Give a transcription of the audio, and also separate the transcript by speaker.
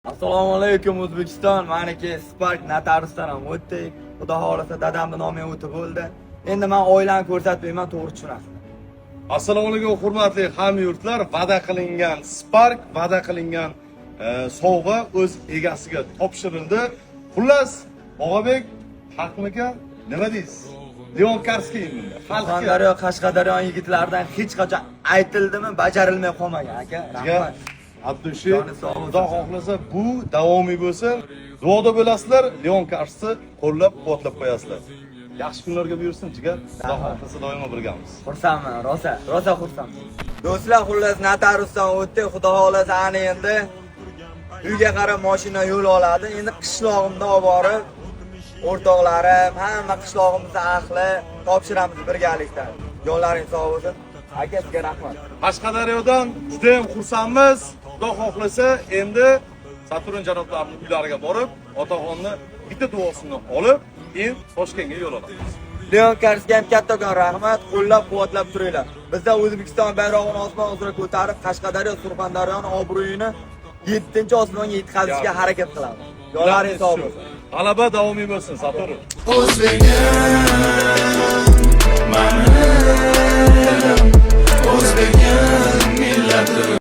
Speaker 1: Assalomu alaykum, O'zbekiston. Maniki Spark notariusdan ham o'tdik. Xudo xohlasa, dadamni nomi ham o'tib bo'ldi. Endi men oilani ko'rsatmayman, to'g'ri tushunasiz.
Speaker 2: Assalomu alaykum, hurmatli hamyurtlar. Va'da qilingan Spark, va'da qilingan sovg'a o'z egasiga topshirildi. Xullas, Og'abek, haqmikan? Nima deysiz? Leon Karskiy bunda. Xalqqa.
Speaker 1: Surxondaryo, Qashqadaryo yigitlaridan hech qachon aytildimi, bajarilmay qolmagan, aka.
Speaker 2: Jigar,
Speaker 1: Rahmat.
Speaker 2: Abdushi,
Speaker 1: Joni sog' bo'lsin.
Speaker 2: Xudo xohlasa, bu davomiy bo'lsin. Duoda bo'lasizlar, Leon Karsni qo'llab-quvvatlab qo'yasizlar. Yaxshi kunlarga buyursin, jigar. Xudo xohlasa, doimo birgamiz.
Speaker 1: Xursandman, rosa, rosa xursandman. Do'stlar, xullas, notariusdan o'tdik. Xudo xohlasa, ana endi uyga qarab mashina yo'l oladi. Endi qishlog'imda olib borib, o'rtoqlarim, hamma qishlog'imizni ahli topshiramiz birgalikda. Jonlaring sog' bo'lsin. Aka, sizga rahmat.
Speaker 2: Qashqadaryodan juda ham xursandmiz. Xudo xohlasa, endi Saturn janoblarining uylariga borib, otaxonni bitta duosini olib, endi Toshkentga yo'l olamiz.
Speaker 1: Leon Karsga ham kattakon rahmat, qo'llab-quvvatlab turinglar. Bizda O'zbekiston bayrog'ini osmon uzra ko'tarib, Qashqadaryo, Surxondaryoni obro'yini 7-osmonga yetkazishga harakat qilamiz. Jonlaring sog' bo'lsin.
Speaker 2: G'alaba davomiy bo'lsin, Saturn.
Speaker 3: O'zbegim.